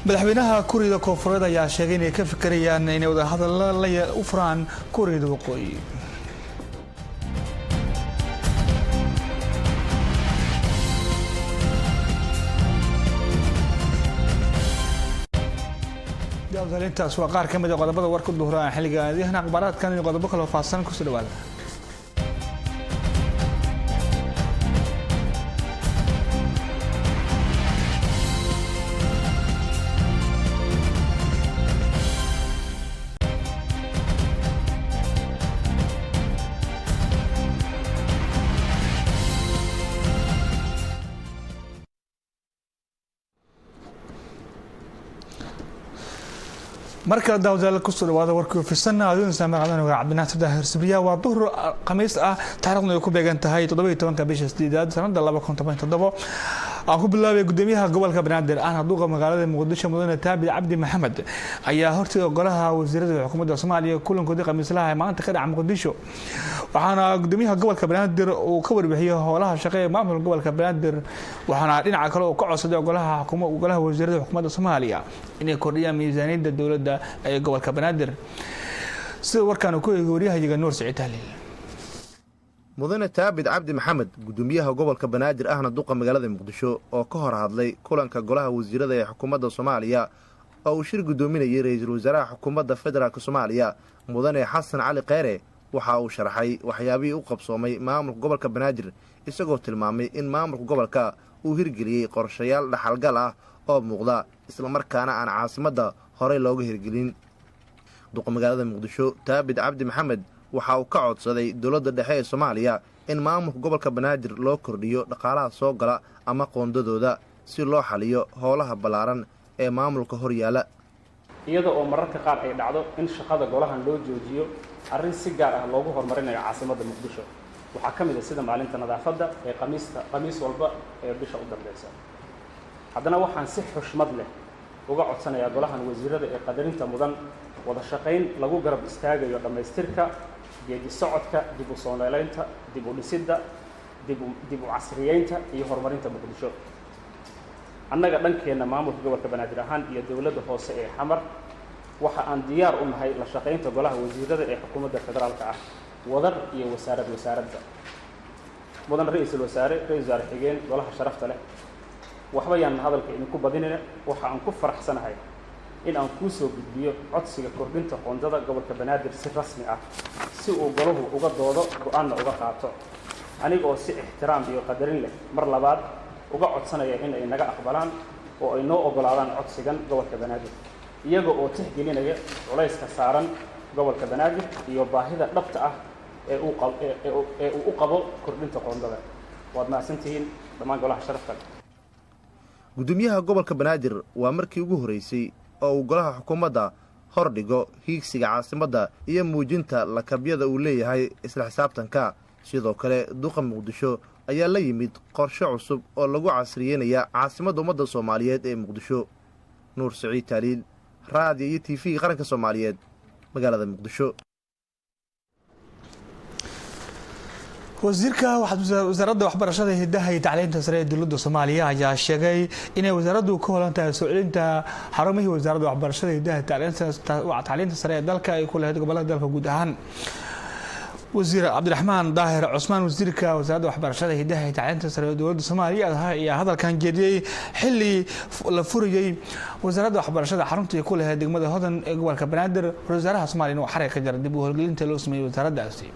Madaxweynaha Kuuriyada Koonfureed ayaa sheegay inay ka fikirayaan inay wadahadalla u furaan Kuuriyada Waqooyi. Intaas waa qaar ka mid a qodobada warka duhuraan xilliga aadyahan. Akhbaaraadkan iyo qodobo kaloo faahsan kusoo dhawaada. Mar kale daawadayaal, kusoo dhawaada warkii ofisan. Adoonsa magacdan Cabdinaasir Daahir Sibriya. Waa duhur Khamiis ah, taariikhduna ay ku beegan tahay 17-ka bisha sideedaad sanada 2017. Aan ku bilaabay, gudoomiyaha gobolka Banaadir ahna duqa magaalada Muqdisho, mudane Taabid Cabdi Maxamed, ayaa hortiga golaha wasiirada xukuumadda Soomaaliya kulankoodii khamiislaha ee maanta ka dhaca Muqdisho. Waxaana gudoomiyaha gobolka Banaadir uu ka warbixiyey howlaha shaqo ee maamulka gobolka Banaadir, waxaana dhinaca kale uu ka codsaday golaha wasiirada xukuumadda Soomaaliya inay kordhiyaan miisaaniyadda dowladda ee gobolka Banaadir, sida warkaan ku eegay waryahayaga Nuur Siciid Tahliil. Mudane Taabid Cabdi Maxamed, gudoomiyaha gobolka Banaadir ahna duqa magaalada Muqdisho, oo ka hor hadlay kulanka golaha wasiirada ee xukuumadda Soomaaliya oo uu shir guddoominayay ra-iisul wasaaraha xukuumadda federaalk Soomaaliya, mudane Xasan Cali Kheyre, waxa uu sharxay waxyaabihii u qabsoomay maamulka gobolka Banaadir, isagoo tilmaamay in maamulka gobolka uu hirgeliyey qorshayaal dhaxalgal ah oo muuqda, islamarkaana aan caasimadda horey looga hirgelin. Duqa magaalada Muqdisho Taabid Cabdi Maxamed waxa uu ka codsaday dowladda dhexe ee Soomaaliya in maamulka gobolka Banaadir loo kordhiyo dhaqaalaha soo gala ama qoondadooda, si loo xaliyo howlaha ballaaran ee maamulka hor yaalla. Iyada oo mararka qaar ay dhacdo in shaqada golahan loo joojiyo arrin si gaar ah loogu horumarinayo caasimadda Muqdisho, waxaa ka mid a sida maalinta nadaafadda ee khamiista, khamiis walba ee bisha u dambeysa. Haddana waxaan si xushmad leh uga codsanayaa golahan wasiirada ee qadarinta mudan wada shaqayn lagu garab istaagayo dhammaystirka geedi socodka dib u soo noolaynta, dib u dhisidda, dib u casriyeynta iyo horumarinta Muqdisho. Annaga dhankeenna, maamulka gobolka Banaadir ahaan iyo dowladda hoose ee Xamar, waxa aan diyaar u nahay la shaqaynta golaha wasiirada ee xukuumadda federaalka ah, wadar iyo wasaarad wasaaradda. Mudan ra-iisul wasaare, ra-isul wasaare xigeen, golaha sharafta leh, waxba yaan hadalka idinku badinina. Waxa aan ku faraxsanahay in aan kuu soo gudbiyo codsiga kordhinta qoondada gobolka Banaadir si rasmi ah, si uu golahu uga doodo, go-aanna uga qaato, aniga oo si ixtiraam iyo qadarin leh mar labaad uga codsanaya in ay naga aqbalaan oo ay noo oggolaadaan codsigan gobolka Banaadir, iyaga oo tixgelinaya culayska saaran gobolka Banaadir iyo baahida dhabta ah ee uu u qabo kordhinta qoondada. Waad mahadsantihiin dhammaan golaha sharafta leh. Gudoomiyaha gobolka Banaadir waa markii ugu horreysay oo uu golaha xukuumadda hor dhigo hiigsiga caasimadda iyo muujinta lakabyada uu leeyahay isla xisaabtanka. Sidoo kale duqa Muqdisho ayaa la yimid qorshe cusub oo lagu casriyeynaya caasimadda ummadda Soomaaliyeed ee Muqdisho. Nuur Siciid Taaliil, raadiyo iyo TV Qaranka Soomaaliyeed, magaalada Muqdisho. Wasiirka wasaaradda waxbarashada, hidaha iyo tacliinta sare ee dowladda Soomaaliya ayaa sheegay inay wasaaraddu ka holan tahay soo celinta xarumihii wasaaradda waxbarashada, hidaha, tacliinta sare ee dalka ay ku lahayd gobolada dalka guud ahaan. Wasiir Cabdiraxmaan Daahir Cusmaan, wasiirka wasaaradda waxbarashada, hidaha iyo tacliinta sare ee dowladda Soomaaliya, ayaa hadalkan jeediyey xilli la furayey wasaaradda waxbarashada xaruntii ku lahayd degmada Hodan ee gobolka Banaadir. Wasaaraha Soomaaliya inuu xarig ka jara dib u howlgelinta loo sameeyey wasaaraddaasi.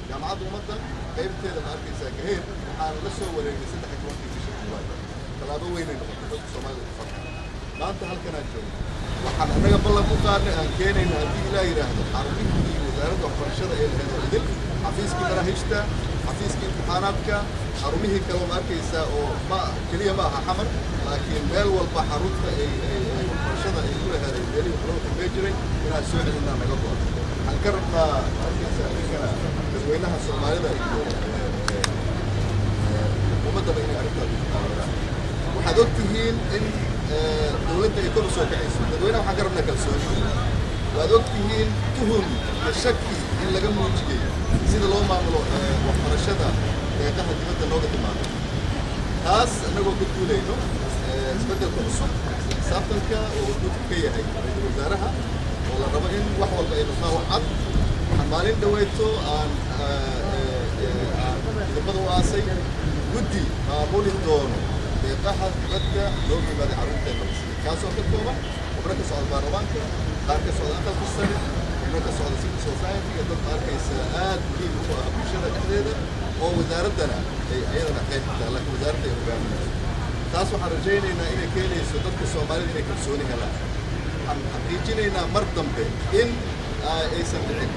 Jaamacadda Ummadda qaybteeda, ma arkaysaa, Gaheyr waxaan la soo wareegnay 13-kii bisha koowaad. Tallaabo weynay noqotay, dadka Soomaalida ku farxa. Maanta halkanaan joogno, waxaan annaga ballan ku qaadnay aan keenayna, haddii Ilaah yidhaahdo, xarumihii wasaaradda waxbarashada ee lahayd oo idil: xafiiskii manaahijta, xafiiskii imtixaanaadka, xarumihii kale, ma arkaysaa, oo ma keliya ma aha Xamar, laakiin meel walba xarunta ay waxbarashada ay ku laheeday, meelihii wax loo xirmey jiray, inaan soo celinaa naga go'an. Waxaan ka rabnaa, ma arkaysaa, idinkana dadweynaha Soomaalida iyo xukuumaddaba inay arrintaas ku taageeraan. Waxaad og tihiin in dowladda ay kor u soo kacayso. Dadweynaha waxaan ka rabnaa kalsooni. Waad og tihiin tuhun iyo shaki in laga muujiyey sida loo maamulo waxbarashada deeqaha dibadda nooga timaado. Taas annagoo ka duulayno isbeddelka cusub, xisaabtanka oo hormuudka ka yahay ra-iisul wasaaraha, oo la rabo in wax walba ay noqdaan wax cad, waxaan maalin dhaweyto aan aan midabada u aasay guddi maamuli doono deeqaha dibadda looga yimaaday carruurteena la siiyey, kaasoo ka kooban xubno ka socda baarlamaanka, qaar ka socda aqalka sare, xubno ka socda civil society-ga, dad arkaysa aad muhiim ugu ah bulshada dhexdeeda, oo wasaaraddana ay ayadana qayb ka tahay, laakiin wasaaradda ay hogaaminayso. Taas waxaan rajaynaynaa inay keenayso dadka Soomaalida inay kalsooni helaan. Waxaan xaqiijinaynaa mar dambe in aysan dhicin.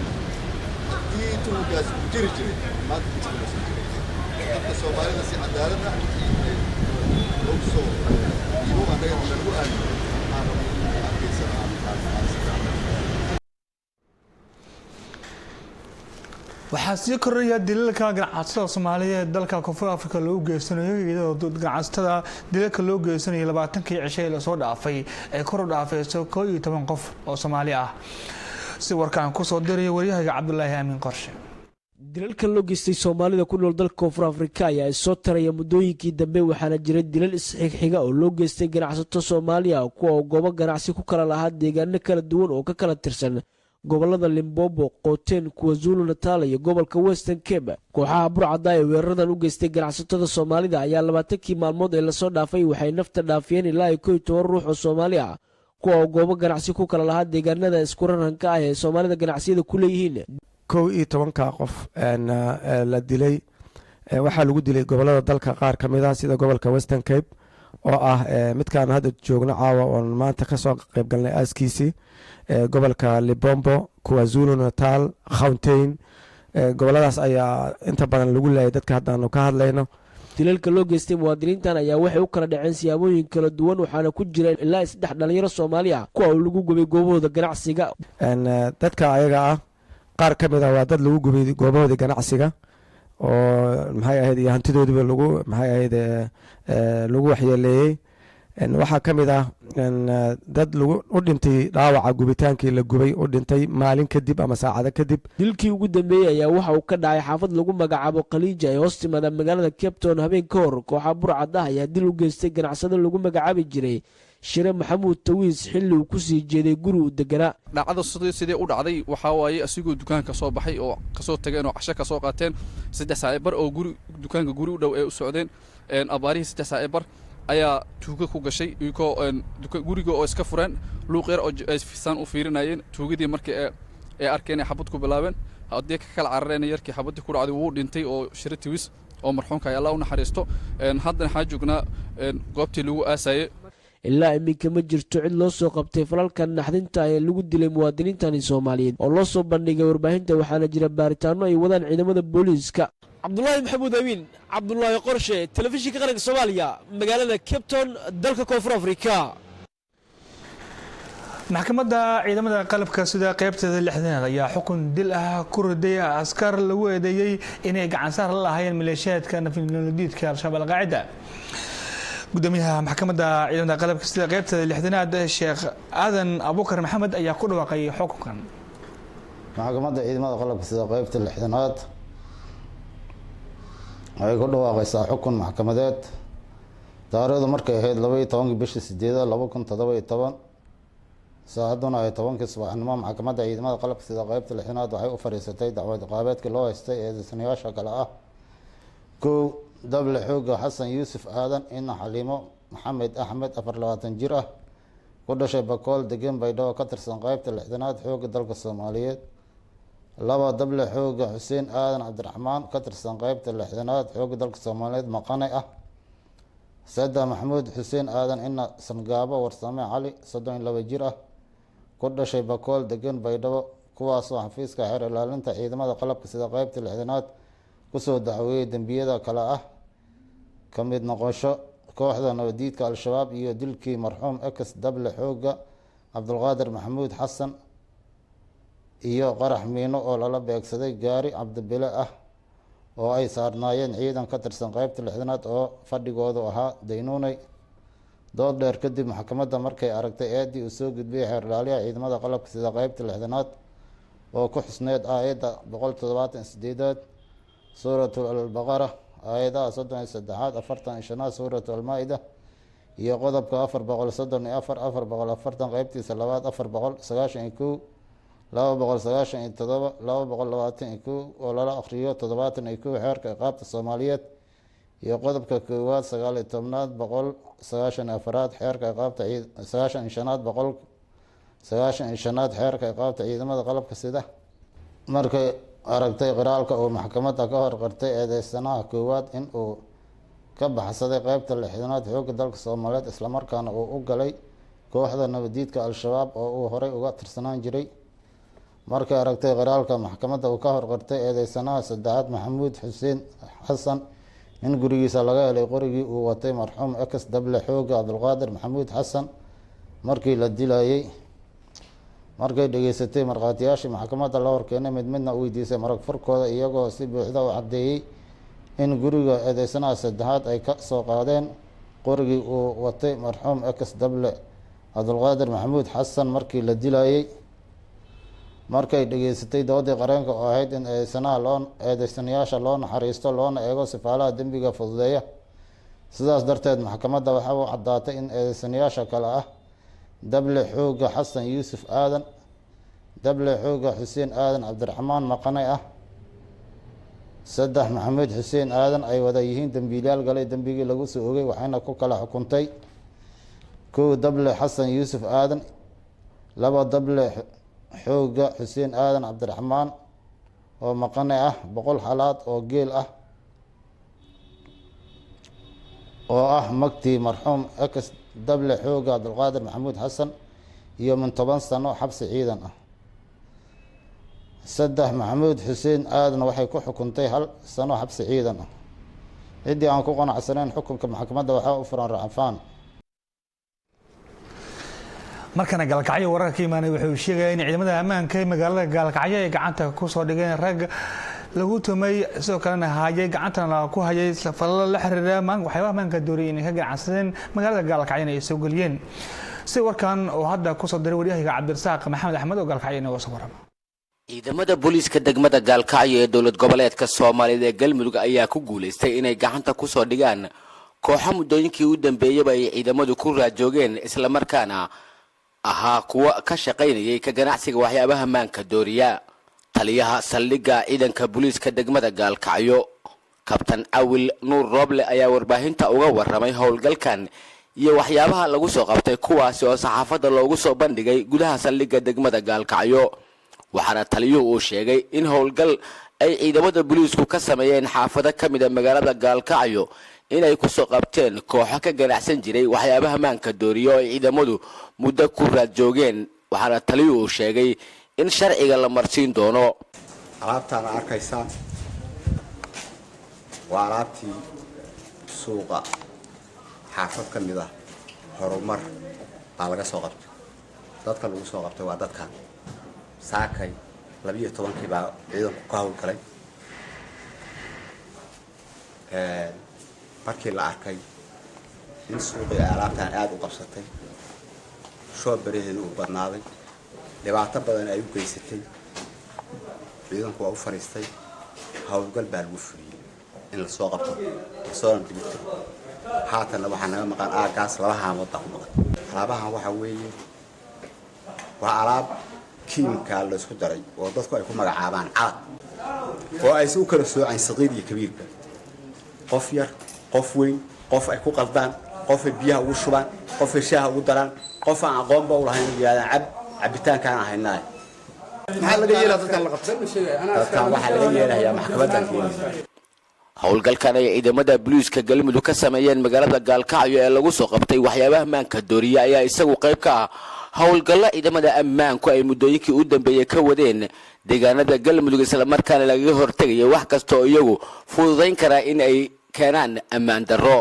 Haddii tuhunkaas uu jiri jiray, maanta dib uusan jirin. Dadka Soomaalida si cadaalad ah wixii ay loogu soo dhiibo annagana nalagu aamino, waxaan rabnay in arkaysa aan aan si fiican. Waxaa sii kordhaya dilalka ganacsatada Soomaaliyeed dalka Koonfur Afrika loogu geysanayo, iyadoo ganacsatada dilalka loo geysanayo 20kii cisho ee lasoo dhaafay ay kor u dhaafeyso 11 qof oo Soomaali ah. Si warkaan kusoo dirayo waryahayga Cabdulaahi Aamin Qorshe. Dilalka loo geystay Soomaalida ku nool dalka Koonfur Afrika ayaa soo taraya muddooyinkii dambe, waxaana jiray dilal isxigxiga oo loo geystay ganacsato Soomaaliya, kuwa oo goobo ganacsi ku kala lahaa deegaano kala duwan oo ka kala tirsan gobolada Limbobo, Qoteen, KwaZulu Natal iyo gobolka Western Cape. Kooxaha burcadda ee weeraradan u geystay ganacsatada Soomaalida ayaa 20kii maalmood ee lasoo dhaafay waxay nafta dhaafiyeen ilaa ay 11 ruux oo Soomaali ah, kuwa oo goobo ganacsi ku kala lahaa deegaanada iskuraranka ah ee Soomaalida ganacsiyada ku leeyihiin. 11ka qof la dilay waxaa lagu dilay gobolada dalka qaar ka mid ah, sida gobolka Western Cape oo ah midkaan hadda joogno caawa oon maanta kasoo qayb galnay aaskiisii, gobolka Limpopo, KwaZulu Natal, Gauteng. Goboladaas ayaa inta badan lagu laayay dadka haddaanu ka hadlayno. Dilalka loo geystay muwaadiniintan ayaa waxay u kala dhaceen siyaabooyin kala duwan, waxaana ku jira ilaa 3 dhalinyaro Soomaali ah, kuwa uu lagu gubay goobahooda ganacsiga. Dadka ayaga ah qaar ka mid ah waa dad lagu gubay goobahoodii ganacsiga oo maxay ahayd iyo hantidoodiiba lagu maxay ahayd lagu waxyeeleeyey. Waxaa ka mid ah dad lagu u dhintay dhaawaca gubitaankii la gubay u dhintay maalin kadib ama saacado kadib. Dilkii ugu dambeeyey ayaa waxa uu ka dhacay xaafad lagu magacaabo Khaliija ee hoos timaada magaalada Cape Town. Habeen ka hor, kooxa burcad ah ayaa dil u geystay ganacsado lagu magacaabi jiray Shire Maxamuud Tawiis xilli uu kusii jeeday guri uu deganaa. Dhacda sidee u dhacday? Waxaa waaye asigoo dukaanka soo baxay oo kasoo tageen oo casho kasoo qaateen 3 saac bar oo guri dukaanka guri u dhow ee u socdeen, abaarihii 3 saac bar ayaa tuuga ku gashay, iyagoo guriga oo iska fureen luuq yar oo fisaan u fiirinayeen. Tuugadii markii ee arkeen ay xabad ku bilaabeen, haddii ka kala carareen, yarkii xabaddii ku dhacday, wuu dhintay oo Shiro Tiwis oo marxuumka ay Allah u naxariisto. Haddana waxaa joognaa goobtii lagu aasayey. Ilaa iminka ma jirto cid loo soo qabtay falalka naxdinta ee lagu dilay muwaadiniintani Soomaaliyeed oo loo soo bandhigay warbaahinta, waxaana jira baaritaano ay wadaan ciidamada booliiska. Cabdulaahi Maxamuud Amiin, Cabdulaahi Qorshe, Telefishinka Qaranka Soomaaliya, magaalada Cape Town, dalka Koonfur Afrika. Maxkamadda ciidamada qalabka sida qeybteeda 60aad ayaa xukun dil ah ku riday askar lagu eedeeyey inay gacansaar la lahaayeen maleeshiyaadka nafnolodiidka Al-Shabaab Alqaacida. Gudoomiyaha maxkamadda ciidamada qalabka sida qeybteeda 60aad, Sheekh Aadan Abuukar Maxamed, ayaa ku dhawaaqay xukunkan. Maxkamadda ciidamada qalabka sida qeybta 60aad waxay ku dhawaaqaysaa xukun maxkamadeed. Taariikhdu markay ahayd 12-kii bishii sideedaad 2017, saacaduna ay 10-kii subaxnimo, maxkamadda ciidamada qalabka sida qeybta 60aad waxay u fadhiisatay dacwad qaabeedkii loo haystay eedeysanayaasha kale ah: 1, dable xooga Xasan Yuusuf Aadan, ina Xaliimo Maxamed Axmed, 24 jir ah, ku dhashay Bakool, degan Baydhabo, ka tirsan qeybta 60aad xooga dalka Soomaaliyeed. 2, dable xooga Xuseen Aadan Cabdiraxmaan, ka tirsan qeybta 60aad xooga dalka Soomaaliyeed, maqane ah. 3, Maxamuud Xuseen Aadan, ina Sangaabo Warsame Cali, 32 jir ah, ku dhashay Bakool, degan Baydhabo, kuwaasoo xafiiska xeer ilaalinta ciidamada qalabka sida qeybta 60aad kusoo dacweeyey dembiyada kale ah ka mid noqosho kooxda nabadiidka Al-Shabaab iyo dilkii marxuum ex dable xooga Cabdulqaadir Maxamuud Xasan iyo qarax miino oo lala beegsaday gaari cabdibile ah oo ay saarnaayeen ciidan ka tirsan qeybta 60aad oo fadhigoodu ahaa Daynuunay. Dood dheer kadib, maxkamadda markay aragtay eedii uu soo gudbiyey xeer ilaaliyaha ciidamada qalabka sida qeybta 60aad oo ku xusneyd aayadda 178aad Suuratul Albaqara, Aayadaha 33aad, 45aad Suuratu Almaa-ida iyo qodobka 434, 440 qeybtiisa labaad, 491, 297, 221 oo lala akhriyo 71 Xeerka Ciqaabta Soomaaliyeed iyo qodobka koowaad, 19aad, 194aad Xeerka Ciqaabta, 95aad, 195aad Xeerka Ciqaabta Ciidamada Qalabka Sida. Markay aragtay qiraalka uu maxkamadda ka hor qirtay eedeysanaha koowaad in uu ka baxsaday qeybta 60aad Xoogga Dalka Soomaaliyeed, islamarkaana uu u galay kooxda nabadiidka Al-Shabaab oo uu horey uga tirsanaan jiray. Markay aragtay qiraalka maxkamadda uu ka hor qirtay eedeysanaha saddexaad, Maxamuud Xuseen Xasan, in gurigiisa laga helay qorigii uu watay marxuum ex dable xooga Cabdulqaadir Maxamuud Xasan markii la dilayay. Markay dhageysatay markhaatiyaashii maxkamadda la horkeenay, mid midna u weydiisay marag furkooda, iyagoo si buuxda u caddeeyey in guriga eedeysanaha saddexaad ay ka soo qaadeen qorigii uu watay marxuum ex dable Cabdulqaadir Maxamuud Xasan markii la dilayay. Markay dhageysatay doodii qareenka oo ahayd in eedeysanaha loo eedeysanayaasha loo naxariisto, loona eego sifaalaha dembiga fududeeya. Sidaas darteed, maxkamadda waxa uu caddaatay in eedeysanayaasha kale ah dable xooga Xasan Yuusuf Aadan, dable xooga Xuseen Aadan Cabdiraxmaan, maqane ah saddex Maxamuud Xuseen Aadan ay wada yihiin dembiilayaal galay dembigii lagu soo ogay, waxayna ku kala xukuntay: kow, dable Xasan Yuusuf Aadan; laba, dable xooga Xuseen Aadan Cabdiraxmaan oo maqane ah, 100 halaad oo geel ah oo ah magtii marxuum ex dable xooga Cabdulqaadir Maxamuud Xasan iyo min 10 sano xabsi ciidan ah. Saddex, Maxamuud Xuseen Aadan waxay ku xukuntay 1 sano xabsi ciidan ah. Ciddii aan ku qanacsanayn xukunka maxkamadda waxaa u furan racfaan. Markana Gaalkacyo. Wararka ka imaanay wuxuu sheegaya in ciidamada ammaanka ee magaalada Gaalkacyo ay gacanta kusoo dhigeen rag lagu tumay, sidoo kalena hayay, gacantana ku hayay falalo la xiriira waxyaabaha maanka dooriyay inay ka ganacsadeen magaalada Gaalkacyona ay soo geliyeen. Si warkan oo hadda kusoo diray waryahayga Cabdirasaaq Maxamed Axmed oo Gaalkacyo inooga soo warrama. Ciidamada booliiska degmada Gaalkacyo ee dowlad goboleedka Soomaaliyeed ee Galmudug ayaa ku guulaystay inay gacanta kusoo dhigaan kooxo muddooyinkii u dambeeyaba ay ciidamadu ku raajoogeen, islamarkaana ahaa kuwa ka shaqaynayay ka ganacsiga waxyaabaha maanka dooriya. Taliyaha saldhigga ciidanka booliiska degmada Gaalkacyo, Kabtan Awil Nuur Rooble, ayaa warbaahinta uga warramay howlgalkan iyo waxyaabaha lagu soo qabtay, kuwaasi oo saxaafadda loogu soo bandhigay gudaha saldhigga degmada Gaalkacyo. Waxaana taliyuhu uu sheegay in howlgal ay ciidamada booliisku ka sameeyeen xaafado ka mida magaalada Gaalkacyo inay kusoo qabteen kooxo ka ganacsan jiray waxyaabaha maanka dooriyo oo ay ciidamadu muddo ku raad joogeen. Waxaana taliyuhu uu sheegay in sharciga la marsiin doono. Alaabtaana arkaysaan waa alaabtii suuqa xaafad ka mid ah Horumar baa laga soo qabtay. Dadka lagu soo qabtay waa dadkan. Saakay 12-kii baa ciidanku ka howlgalay. Markii la arkay in suuqii ay alaabtan aada u qabsatay, shoobaraheedu uu badnaaday, dhibaato badan ay u geysatay, ciidanku waa u fariistay. Howlgal baa lagu fuliyey in lasoo qabto, lasoona digto. Haatanna waxaa naga maqan aagaas laba haamood baa ku maqan. Alaabahan waxaa weeye waa alaab kiimkaa laysku daray oo dadku ay ku magacaabaan calaq, oo aysan u kala soocayn saqiir iyo kabiirka, qof yar, qof weyn, qof ay ku qaldaan, qof ay biyaha ugu shubaan, qof ay shaaha ugu daraan, qof aan aqoonba u lahayn yidhahdaan cab cabitaankaan ahaynaa. Maxaa laga yeelaa dadkan la qabtay? Dadkan waxaa laga yeelayaa maxkamaddan keenaysa. Howlgalkan ay ciidamada booliiska Galmudug ka sameeyeen magaalada Gaalkacyo ee lagu soo qabtay waxyaabaha maanka dooriya ayaa isagu qayb ka ah howlgallo ciidamada ammaanku ay muddooyinkii u dambeeyey ka wadeen deegaanada Galmudug, islamarkaana lagaga hortegaya wax kasta oo iyagu fududayn karaa in ay keenaan ammaan darro.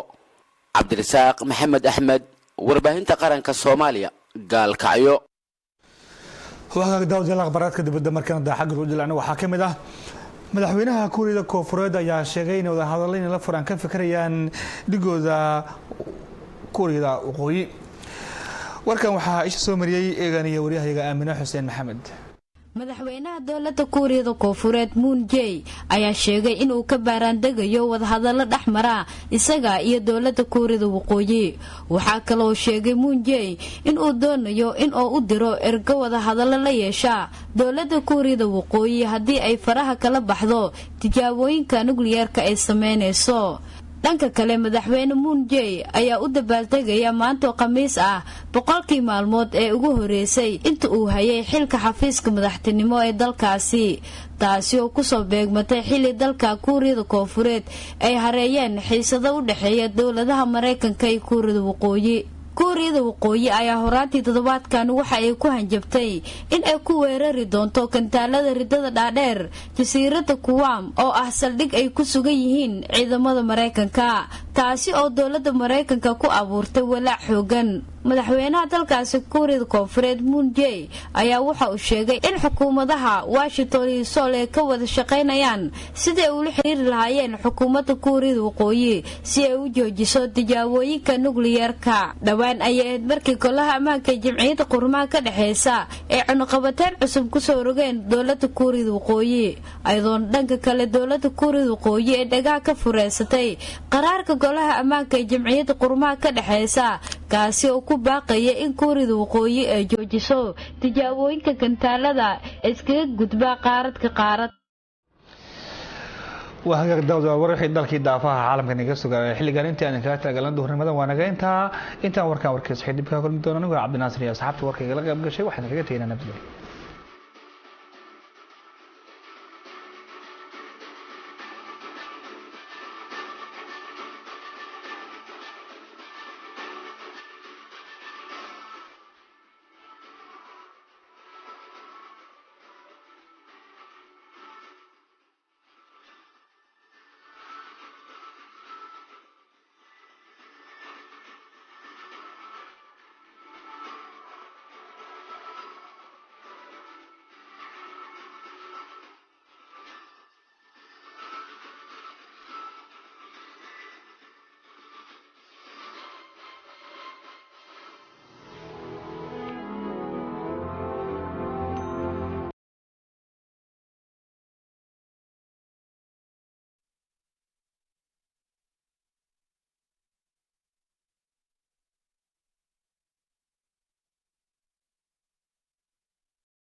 Cabdirasaaq Maxamed Axmed, Warbaahinta Qaranka Soomaaliya, Gaalkacyo. Wagaag daawadayaal, akhbaaraadka dibadda markana xagga loo jilcno waxaa ka mid ah: madaxweynaha Kuuriyada Koonfureed ayaa sheegay in wadahadallo inay la furaan ka fikirayaan dhigooda Kuuriyada Waqooyi. Warkan waxaa isha soo mariyey eeganaya waryahayaga Aamine Xuseen Maxamed. Madaxweynaha dowlada Kuuriyada Koonfureed Moon Jay ayaa sheegay inuu ka baaraandegayo wadahadallo dhex mara isaga iyo dowlada Kuuriyada Waqooyi. Waxaa kaloo sheegay Moon Jay inuu doonayo inuu u diro ergo wadahadallo la yeesha dowlada Kuuriyada Waqooyi haddii ay faraha kala baxdo tijaabooyinka nukliyeerka ay sameynayso. Dhanka kale, madaxweyne Moon Jay ayaa u dabaaldegaya maantoo Khamiis ah 100-kii maalmood ee ugu horeysay inta uu hayay xilka xafiiska madaxtinimo ee dalkaasi, taasi oo kusoo beegmatay xilli dalka Kuuriyada Koonfureed ay hareeyeen xiisado u dhexeeya dowladaha Mareykanka iyo Kuuriyada Waqooyi. Kuuriyada Waqooyi ayaa horaantii toddobaadkan waxa ay ku hanjabtay in ay ku weerari doonto kantaalada ridada dhaadheer jasiirada Kuwaam, oo ah saldhig ay ku sugan yihiin ciidamada Mareykanka, taasi oo dowlada Mareykanka ku abuurtay walaac xoogan. Madaxweynaha dalkaasi Kuuriyada Koonfureed Moon Jay ayaa waxa uu sheegay in xukuumadaha Washington iyo Sool ay ka wada shaqaynayaan sidii ay ula xiriiri lahaayeen xukuumadda Kuuriyada Waqooyi si ay u joojiso tijaabooyinka nukliyeerka. Dhowaan ayay ahayd markii Golaha Ammaanka ee Jimciyadda Quruumaha ka dhexeysa ay cunuqabateyn cusub kusoo rogeen dowlada Kuuriyada Waqooyi, ayadoona dhanka kale dowlada Kuuriyada Waqooyi ee dhagaha ka fureysatay qaraarka Golaha Ammaanka ee Jimciyadda Quruumaha ka dhexeysa, kaasi oo ku baaqaya in Kuuriyada Waqooyi ay joojiso tijaabooyinka gantaalada iskaga gudba qaaradka qaarad. Waa hagaag, daawad, war wixii dalkii daafaha caalamka naga sugaaya xilligan intii aan kaga talagalna duhurnimadan waa naga intaa. Intaan warkaan warkiisa xidib ka kulmi doona, anigu Cabdinaasir iyo asxaabta warka igala qayb gashay waxaan kaga tegaynaa nabadgelyo.